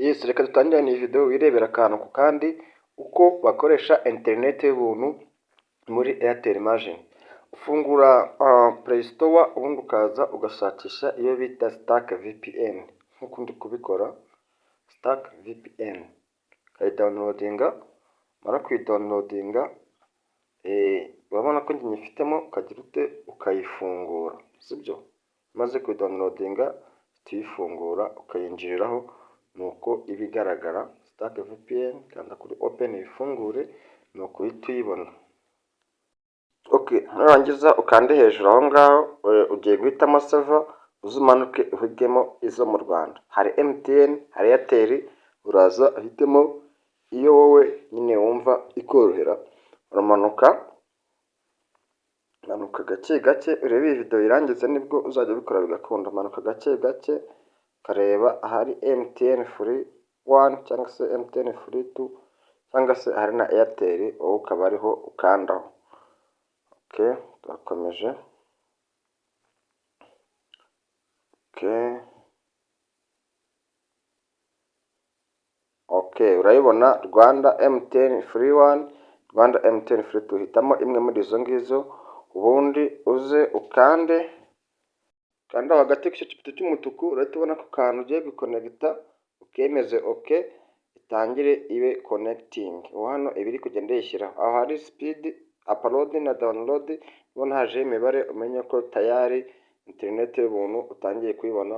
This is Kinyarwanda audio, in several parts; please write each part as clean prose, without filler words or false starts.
Yes, reka dutangirane iyi video wirebera akantu ku kandi uko bakoresha internet y'ubuntu muri Airtel Imagine. Ufungura Play Store, ubundi ukaza ugashakisha iyo bita Stark VPN nk'uko ndi kubikora. Stark VPN ukayidownloadinga, umara kuyidownloadinga, urabona ko njye nyifitemo, ukagira ute? Ukayifungura, sibyo? Umaze kuyidownloadinga tuyifungura, ukayinjiriraho, nuko iba igaragara Stark VPN. Kanda kuri open uyifungure, nuko uhita uyibona. Okay, nurangiza ukande hejuru aho ngaho, ugiye guhitamo server, uze umanuke uhitemo izo mu Rwanda. Hari MTN, hari Airtel, uraza uhitemo iyo wowe nyine wumva ikorohera. Uramanuka, manuka gake gake, urebe iyi video irangize, nibwo uzajya ubikora bigakunda. Manuka gake gake ukareba ahari MTN free one cyangwa se MTN free two cyangwa se ahari na Airtel, wowe ukaba ariho ukandaho. Okay, turakomeje. Okay, urayibona Rwanda MTN free one, Rwanda MTN free two, hitamo imwe muri izo ngizo, ubundi uze ukande, kanda aho hagati ku icyo cy'umutuku, urahita ubona ako kantu ugiye gukonegita, ukemeze okay, itangire ibe connecting. Ubu hano iba iri kugenda yishyiraho. Aho hari speed upload na download, ubona hajeho imibare, umenye ko tayari internet y'ubuntu utangiye kuyibona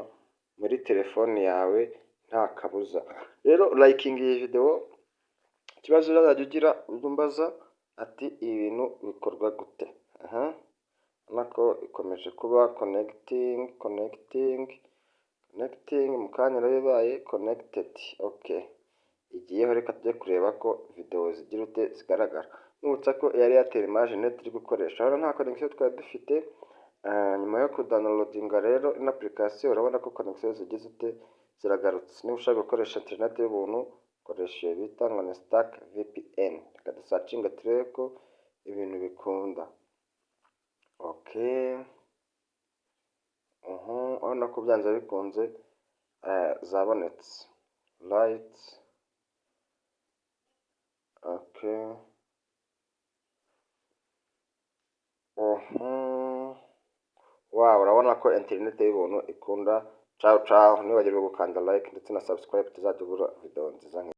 muri telefoni yawe nta kabuza. Rero likinga iyi video, ikibazo uzajya ugira ujye umbaza ati ibi bintu bikorwa gute? Aha urabona ko ikomeje kuba connecting, connecting, connecting, mu kanya iraba ibaye connected. Okay, igiyeho, reka tujye kureba ko video zigira ute, zigaragara. Nibutsa ko yari Airtel Imagine turi gukoresha, hano nta connection twari dufite. Nyuma yo kudownloadinga rero ino application, urabona ko connection zigize ute? Ziragarutse. Niba ushaka gukoresha internet y'ubuntu, koresha iyo bita ngo ni Stark VPN. Reka dusearchinge turebe ko ibintu bikunda. Okay, urabona ko byanze bikunze zabonetse, right? Okay, wow, urabona ko internet y'ubuntu ikunda. Ciao ciao, ntiwibagirwe gukanda like ndetse na subscribe, tuzajya ubura video nziza nk'iyi.